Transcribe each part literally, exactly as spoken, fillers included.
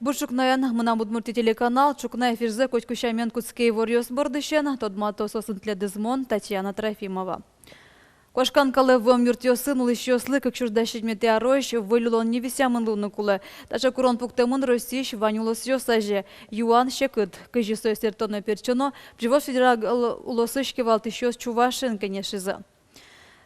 Ӵукнаен. «Мынам Удмуртие» телеканал ӵукна эфирзэ котьку сямен кутске иворъёс бордысен. Тодмато соосын тӥледыз мон, Татьяна Трофимова. Куашкан калэ вуэм юртъёсын улӥсьёслы кык сюрс дас сизьыметӥ арозь выль улонни висъямын луыны кулэ. Таӵе курон пуктэмын Россиысь вань улосъёс азе. Юан секыт: кызьы сое сэрттоно-пертчоно, Приволжск федерал улосысь кивалтӥсьёс Чувашиын кенешизы.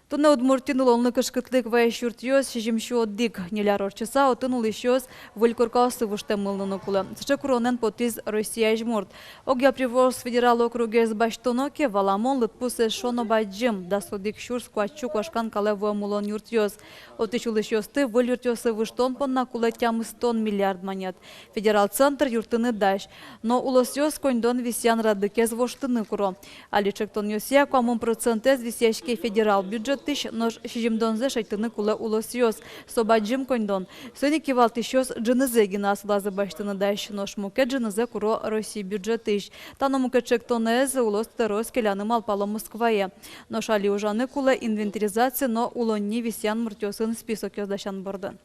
Туннэ Удмуртиын улонлы кышкытлык ваись юртъёс сизьым сю одӥг. Ньыль ар ортчыса отын улӥсьёс выль коркаосы воштэмын луыны кулэ. Сыӵе куронэн потӥз Россия азьмурт. Огъя Приволжск федерал округез басьтоно ке, валамон, лыдпус эшшо но бадӟым: дас одӥг сюрс куать сю куашкан калэ вуэм улон юртъёс. Отысь улӥсьёсты выль юртъёсы выжтон понна кулэ тямыстон миллиард манет. Федерал центр юрттыны дась, но улосъёс коньдон висъян радлыкез воштыны куро. Али ӵектонъёсъя куамын процентэз висъяське федерал бюджетысь, нош сизьымдонзэ шедьтыны кулэ улосъёс. Со бадӟым коньдон. Соин ик кивалтӥсьёс ӝынызэ гинэ ас вылазы басьтыны дась, нош мукет ӝынызэ куро Россия бюджетысь. Та но мукет ӵектонэз улос тӧроос келяны малпало Москвае. Нош али ужаны кулэ инвентаризация но улонни висъян муртъёсын списокъёс дасян бордын.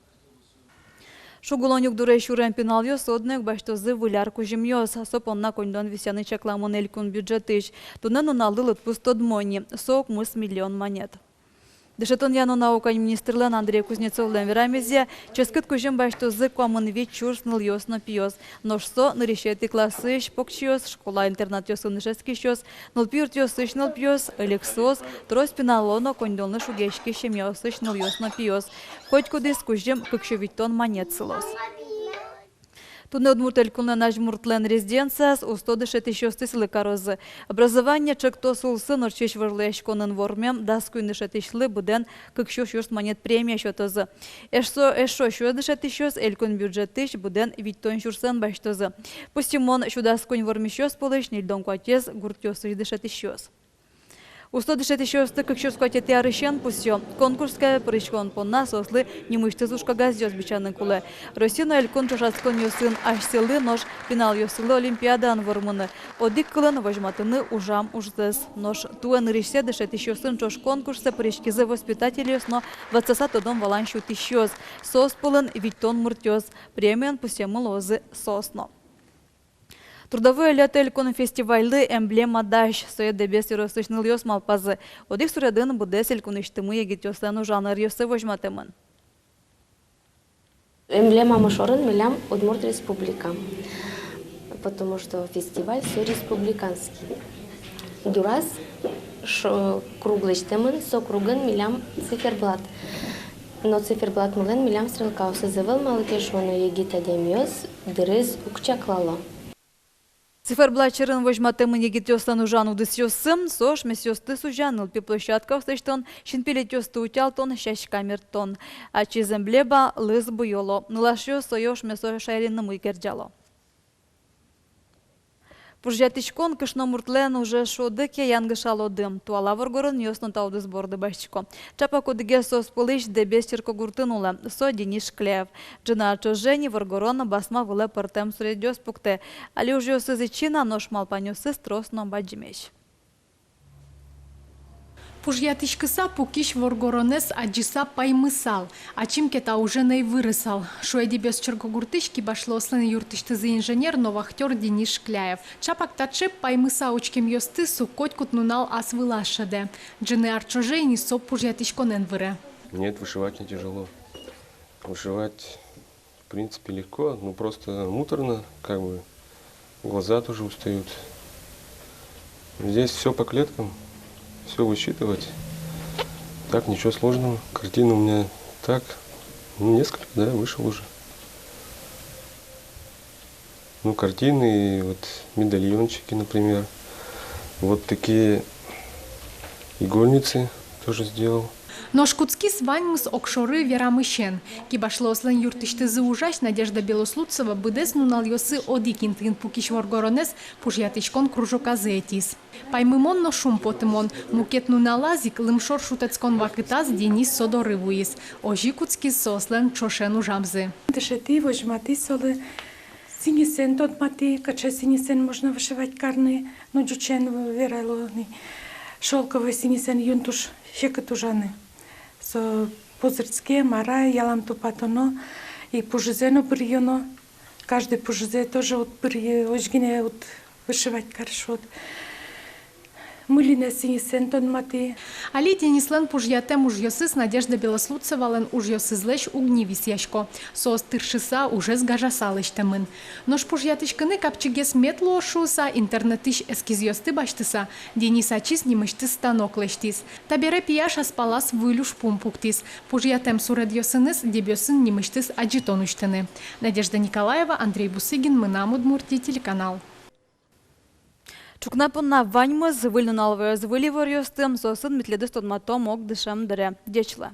Шуг улон югдуре сюрем пиналъёс одно ик басьтозы выль ар кузьымъёс. Со понна коньдон висъяны чакламын элькун бюджетысь. Туннэ нуналлы лыдпус тодмо ини: со укмыс миллион манет. Дышетонъя но наукая министрлэн Андрей Кузнецовлэн верамезъя, ческыт кузьым басьтозы куамын вить сюрс нылъёс но пиос. Нош со нырысетӥ классысь покчиос, школа-интернатъёсын дышетскисьёс, нылпи юртъёсысь нылпиос, ӧлексыос, трос пиналлы но коньдонлы шугъяськись семьяосысь нылъёс но пиос. Котькудӥз кузьым кык сю витьтон манет сылоз. Туннэ Удмурт Элькунлэн азьмуртлэн резиденцияз усто дышетӥсьёсты сӥлы карозы. «Образование» ӵектос улсын ортчись вожвылъяськонын вормем дас куинь дышетӥсьлы быдэн кык сю сюрс манет премия сётозы. Эшшо, эшшо сюэз дышетӥсьёс элькун бюджетысь быдэн витьтон сюрсэн басьтозы. Пусйымон, сю дас куинь вормисьёс пӧлысь ньыльдон куатез гуртъёсысь дышетӥсьёс. Усто дышетӥсьёсты кык сюрс куатетӥ арысен пусъё. Конкурске пырыськон понна соослы нимысьтыз ужкагазъёс бичаны кулэ. Россия но элькун ӵошатсконъёсын асьсэлы, нош пиналъёссылы олимпиадаын вормыны, одӥг кылын, возьматыны ужам ужзэс. Нош туэ нырысьсэ дышетӥсьёсын ӵош конкурсэ пырыськизы воспитательёс но ватсаса тодон-валан сётӥсьёс. Соос пӧлын витьтон муртъёс. Премиен пусъемын луозы соос но. «Трудовое лето» элькун фестивальлы эмблема дась. Сое Дэбес ёросысь нылъёс малпазы. Одӥг суредын быдэс элькунысьтымы егитъёслэн ужан ӧръёссы возьматэмын. Эмблемамы шорын милям Удмурт Республика, потому что фестиваль со республиканский. Дураз шо-, круг лэсьтэмын, со кругын милям циферблат. Но циферблатмылэн милям стрелкаосыз ӧвӧл, малы ке шуоно егит адямиос дырыз уг чаклало. Циферблат сьӧрын возьматэмын егитъёслэн ужан удысъёссы: со ошмесъёсты сузян, нылпи площадкаос лэсьтон, синпелетъёсты утялтон, сяська мерттон. Ачиз эмблема лыз буёло. Нылашъёс сое ошмесо шаеренымы герӟало. Пужъятӥськон кышномуртлэн уже шуоды ке, янгышалоды. Туала воргоронъёс но та удыс борды басьтӥсько. Ӵапак одӥгез соос пӧлысь Дэбес черкогуртын улэ. Со Денис Шкляев. Ӝыны ар ӵоже ини воргорон басма вылэ пӧртэм суредъёс пуктэ. Али ужъёсыз ичи на, нош малпанъёсыз трос но бадӟымесь. Пужъятӥськыса пукись воргоронэз адӟыса паймысал, ачим ке та ужен ӧй вырысал, шуэ Дэбес черкогуртысь кибашлыослэн юртысьтызы инженер но вахтёр Денис Шкляев. Ӵапак таӵе паймыса учкемъёсты со котькуд нунал ас вылаз шӧдэ. Ӝыны ар ӵоже ини со пужъятӥськонэн выре. Нет, вышивать не тяжело. Вышивать, в принципе, легко, ну, просто муторно, как бы, глаза тоже устают. Здесь всё по клеткам, всё высчитывать. Так, ничего сложного. Картина у меня так, ну, несколько, да, вышил уже. Ну, картины, вот, медальончики, например. Вот такие игольницы тоже сделал. Нош кутскиз ваньмыз огшоры верамысен. Кибашлыослэн юртысьтызы ужась Надежда Белослудцева быдэс нуналъёсы одӥг интыын пукись воргоронэз пужъятӥськон кружоказы ӧтиз. Паймымон но шумпотымон. Мукет нуналаз ик, лымшор шутэтскон вакытаз, Денис со доры вуиз. Озьы кутскиз соослэн ӵошен ужамзы. Дышетӥ, возьматӥ солы, сӥньысэн тодматӥ, кыӵе сӥньысэн можно вышивать карыны, ну, ӟучен верало ни, шёлковой сӥньысэн юн туж секыт ужаны. Со пузырьске, мар-а, ялан тупатоно, и пужызэ но быръёно. Каждый пужзэ тоже вот быръи, озьы гинэ вот вышивать карисько вот. Мылинэ сӥньысэн тодматӥ. Али Денислэн пужъятэм ужъёсыз Надежда Белослудцевалэн ужъёсызлэсь уг ни висъясько. Соос тыршыса, ужез гажаса лэсьтэмын. Нош пужъятӥськыны капчигес мед луоз шуыса, интернетысь эскизъёсты басьтыса, Денис ачиз нимысьтыз станок лэсьтӥз. Табере пияш ас палаз выль ужпум пуктӥз: пужъятэм суредъёсыныз Дебёсын нимысьтыз адӟытон усьтыны. Надежда Николаева, Андрей Бусыгин, «Мынам Удмуртие» телеканал. Ӵукна понна ваньмыз. Выль нунал ваёз выль иворъёсты, соосын ми тӥледыз тодматом ог дышем дыре. Ӟеч луэ.